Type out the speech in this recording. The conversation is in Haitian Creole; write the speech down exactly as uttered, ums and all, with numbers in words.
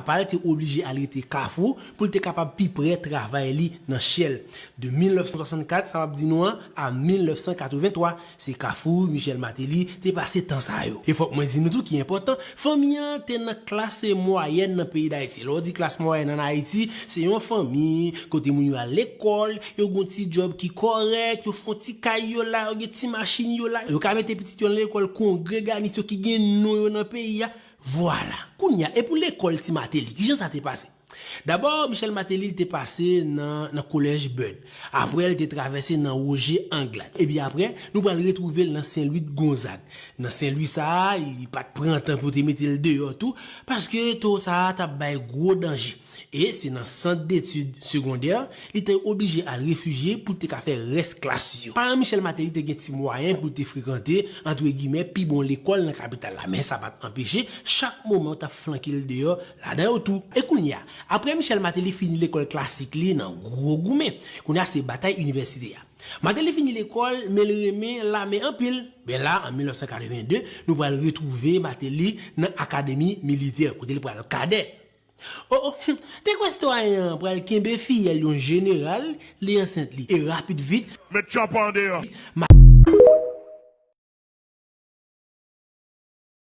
Papa l te oblije al rete Kafou pou l te kapab pi pre travay li nan Shell. De mil nèf san swasannkat, sa m ap di nou an, a mil nèf san katrevenntwa, se Kafou Michel Martelly te pase tan sa yo. E fòk mwen di nou tou ki enpòtan, fanmi an te nan klas mwayèn nan peyi Dayiti. Lè w di klas mwayèn ann Ayiti, se yon fanmi kote moun yo al lekòl, yo gen yon ti djòb ki kòrèk, yo fè yon ti kay yo la, yo gen ti machin yo la. Yo ka mete pitit yo nan lekòl Kongreganis yo ki gen non yo nan peyi a. Vwala. Kounye a, e pou lekòl Ti Martelly, kijan sa te pase? Dabò, Michel Martelly te pase nan, nan kolèj Byrd. Apre, l te travèse nan Roger Anglade. Epi apre, nou pral retwouve l nan Saint Louis Gonzague. Nan Saint Louis sa a, li pa t pran tan pou te mete l deyò tou, paske towo sa a t ap bay gwo danje. E se nan sant detid segondè, li te oblije al refijye pou l te ka fè rès klas yo. Paran Michel Martelly te gen ti mwayen pou l te frekante, antre gimè, pi bon lekòl nan kapital la. Men sa pa t anpeche, chak moman yo t ap flanke l deyò, ladan yo tou. E kounye a, apre Michel Martelly fini lekòl klasik li nan gwo goumen, kounye a se batay inivèsite a. Martelly fini lekòl, men l renmen lame anpil. Ben la, an mil nèf san katrevenn de, nou pral retwouve Martelly nan akademi militè, kote l pral kadè. O, o, te kwè sitwayen an pral kenbe fiyèl yon jeneral, li ansent li. E rapid vit, Met tchòpè an deyò.